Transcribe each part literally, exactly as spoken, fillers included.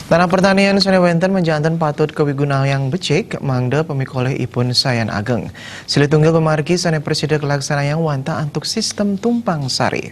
Tanah pertanian sané wénten ménjani patut kawigunayang becik mangda pamikolihipun sayan ageng. Silih tunggil pamargi sané prasida kalaksanayang wantah antuk sistem tumpang sari.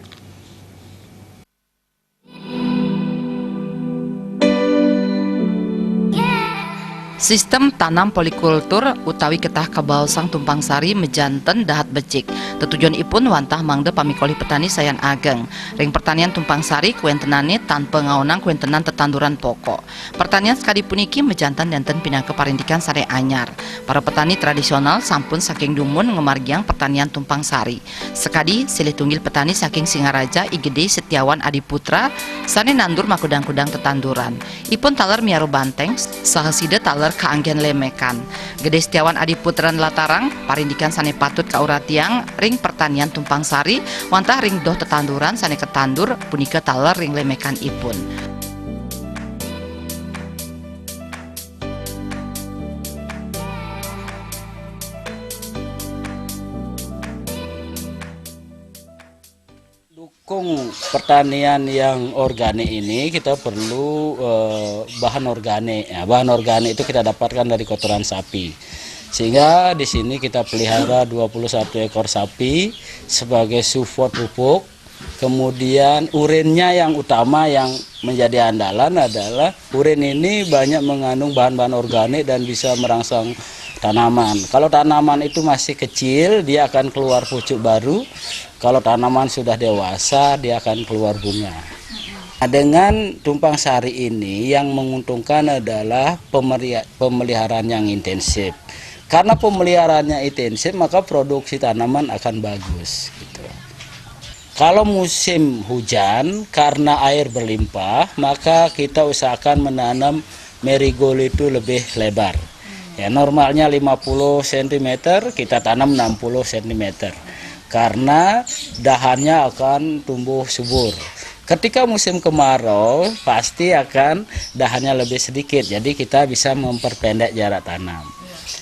Sistem tanam polikultur utawi ketah kabaosang tumpang sari ménjani dahat becik. Tetujonipun wantah mangda pamikolih petani sayan ageng. Ring pertanian tumpang sari kawéntenané tanpa ngaonang kawéntenan tetanduran pokok. Pertanian sakadi puniki ménjani nénten pinaka parindikan sané anyar. Para petani tradisional sampun saking dumun ngamargiang pertanian tumpang sari. Sakadi silih tunggil petani saking Singaraja, I Gedé Setiawan Adiputra, sané nandur makudang-kudang tetanduran. Ipun taler miara banténg, saha sida taler kaanggén lemekan. Gedé Setiawan Adiputra nlatarang parindikan sané patut kauratiang ring pertanian tumpang sari, wantah ring doh tetanduran sané katandur punika taler ring lemekanipun. Dukung pertanian yang organik ini kita perlu eh, bahan organik. Ya, bahan organik itu kita dapatkan dari kotoran sapi. Sehingga di sini kita pelihara dua puluh satu ekor sapi sebagai support pupuk. Kemudian urinnya yang utama yang menjadi andalan adalah urin ini banyak mengandung bahan-bahan organik dan bisa merangsang tanaman. Kalau tanaman itu masih kecil, dia akan keluar pucuk baru. Kalau tanaman sudah dewasa, dia akan keluar bunga. Nah, dengan tumpang sari ini yang menguntungkan adalah pemeria- pemeliharaan yang intensif. Karena pemeliharaannya intensif, maka produksi tanaman akan bagus. Gitu. Kalau musim hujan, karena air berlimpah, maka kita usahakan menanam marigold itu lebih lebar. Ya, normalnya lima puluh sentimeter, kita tanam enam puluh sentimeter. Karena dahannya akan tumbuh subur. Ketika musim kemarau, pasti akan dahannya lebih sedikit, jadi kita bisa memperpendek jarak tanam.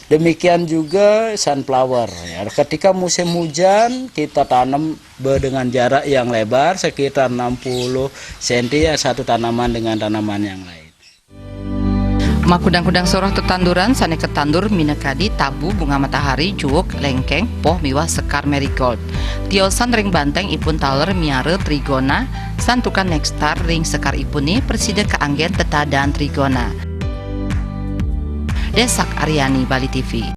Demikian juga sunflower. Ya, ketika musim hujan, kita tanam be- dengan jarak yang lebar, sekitar enam puluh senti ya, satu tanaman dengan tanaman yang lain. Makudang-kudang soroh tetanduran sané katandur minakadi tabu, bunga matahari, juuk, léngkéng, poh miwah sekar marigold. Tiosan ring banténg ipun taler miara trigona, santukan nékstar ring sekaripuné prasida kaanggén tetadaan trigona. Desak Aryani, Bali T V.